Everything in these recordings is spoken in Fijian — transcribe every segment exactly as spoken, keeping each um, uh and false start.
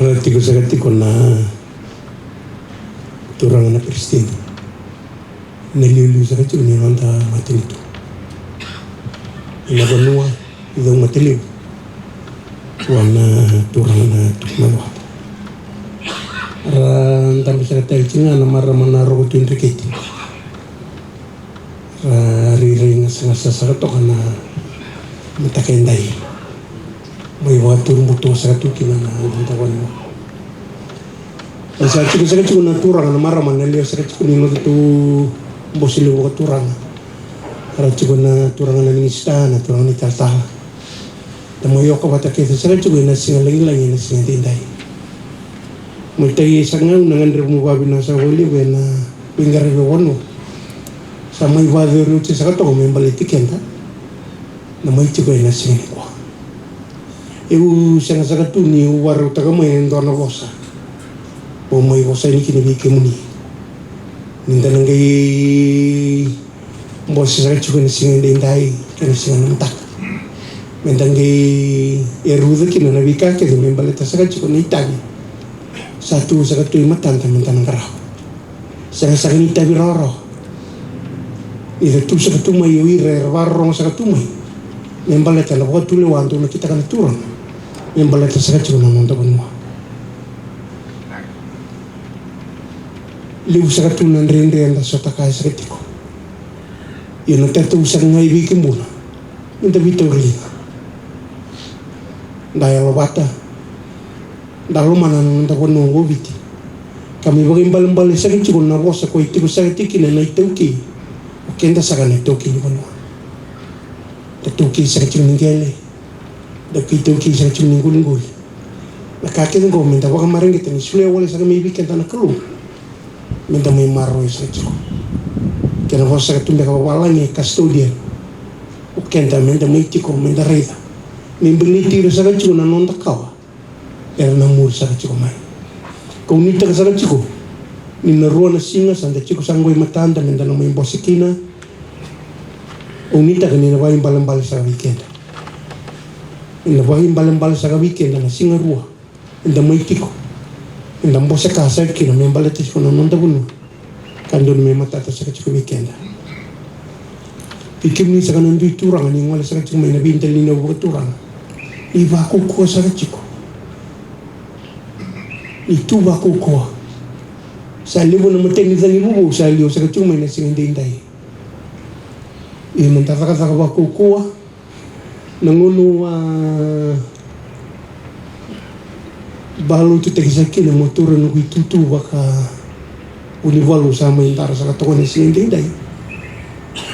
Tiko saka tiko na turaga na peresitedi, na liuliu saka tiko ni noda matanitu. Ena vanua i cau matalevu vua na turaga na tuku na vua. Ra dabe saka tale tiko ga na marama na Roko Tui Dreketi. Ra rairai gasagasa saka toka na mataka edai. Mai vakaturu buto saka tu kina na noda vanua. Sa tiko saka tiko na turaga na marama na lewe saka tiko ni noda tu bose levu vakaturaga. Ra tiko na turaga na minisita, na turaga ni talatala. Da mai oka vata kece saka tiko ena siga lagilagi ena siga daidai. Mai tai e saka ga au na gadreva mo vavinaka saka vakalevu ena veiqaravi vanua sa mai vacori oti saka toka me baleti keda na mai tiko ena siga nikua. Au sega saka tu niu varautaka mai e dua na vosa mo mai vosa yani kina vei kemuni. Ni da na qai bose saka tiko ena siga daidai kei na siga na mataka. Me da qai yaruca kina na veika kece me baleta saka tiko na itavi sa tu saka tu e matada me da na qarava. Sega saka ni itavi rawarawa. Ni da tu saka tu mai o ira era vakarorogo saka tu mai me baleta na vakatulewa dou na kitaka na turaga me baleta saka tiko na noda vanua. Levu saka tu na dredre eda sota kaya saka tiko. Ia na tatau saka ga i veikibuna me da veitauri liga. Da yalovata, da lomana na noda vanua oqo o Viti. Ka mai vakaibalebale saka tiko na vosa ko e tiko saka tiko kina na iTaukei. O keda saka na iTaukei ni vanua. Da taukei saka tiko ni qele. Da kei taukei saka tiko ni qoliqoli. Na ka kece oqo me da vakamareqeta ni solia wale saka mai vei keda na Kalou. Me da mai maroroi saka tiko. Kena vosa saka tu beka vavalagi e custodian. O keda me da mai tiko me da raica me baleti ira saka tiko na noda kawa. Era na muri saka tiko mai. Kau nuitaka saka tiko ni na rua na siga sa da tiko saka qo i matada me da na mai bose kina. Au nuitaka ni na vakaibalebale saka vei keda. Ni na vakaibalebale saka vei keda na siga rua eda mai tiko, eda bose ka saka kina me baleta tiko na noda vanua. Ka dodonu me matata saka tiko vei keda. Vei kemuni saka na dui turaga ni gole saka tiko mai na veidaligavu vakaturaga, ni vakaukauwa saka tiko. Ni tu vakaukauwa. Sa levu na matai ni cagi vovou sa liwa saka tiko mai na siga daidai. Ia me da cakacaka vakaukauwa. Na gauna au a balotutaki saka kina meu taura noqu itutu vakavunivalu sa mai dara saka toka na siga daidai.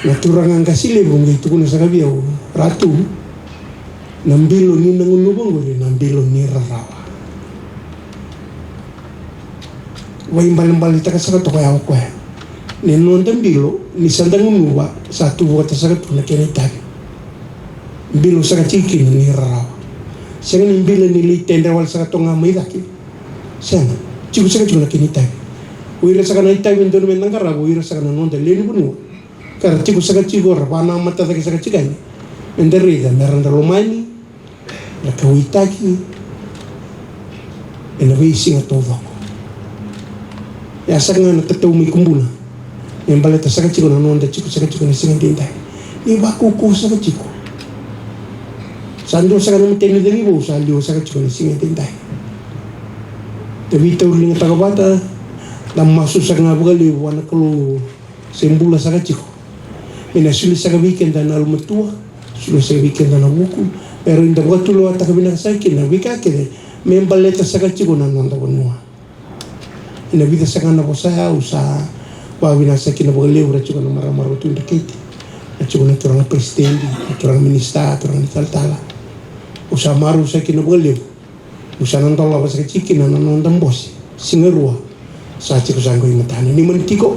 Na turaga qase levu qai tukuna saka vei au, Ratu, na bilo ni na gunuva qori na bilo ni rarawa. Vaibalebaletaka saka toka ya o koya. Ni noda bilo ni sa da gunuva sa tu vata saka tu na kena itavi. Bilo saka tiko kina ni rarawa. Sega ni bilo ni lai tedre wale saka toka ga mai cake. Sega. Tiko saka tiko na kena itavi. O ira saka na itavi e dodonu me da qarava o ira saka na noda lewe ni vanua. Ka ra tiko saka tiko ra vanamatata saka tiko yani. Me da raica me ra da lomani, ra kauwaitaki ena veisiga taucoko. E a saka ga na tatau mai Kubuna me baleta saka tiko na noda tiko saka tiko na siga daidai. Ni vakaukauwa saka tiko. Sa dua saka na matai ni cagi vou sa liwa saka tiko na siga daidai. Da veitauriligataka vata, da masu saka ga vakalevu vua na Kalou se bula saka tiko. Me na soli saka vei keda na yalomatua, soli saka vei keda na vuku, me rawa ni da vakatulewataka vinaka saka kina na veika kece me baleta saka tiko na noda vanua. Ena vica saka na vosa ya au sa vakavinaka saka kina vakalevu, ra tiko na marama Roko Tui Dreketi, ra tiko na turaga peresitedi, na turaga minisita, turaga ni talatala. Au sa marau saka kina vakalevu. Au sa na dolava saka tiko kina na noda bose siga rua sa tiko saka qo i matana. Ni mani tiko,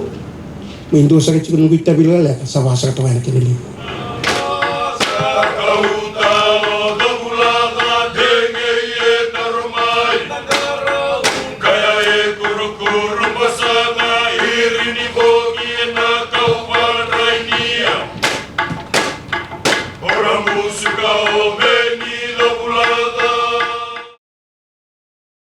mai dua saka tiko noqu itavi lekaleka sa va saka toka ena kena liu.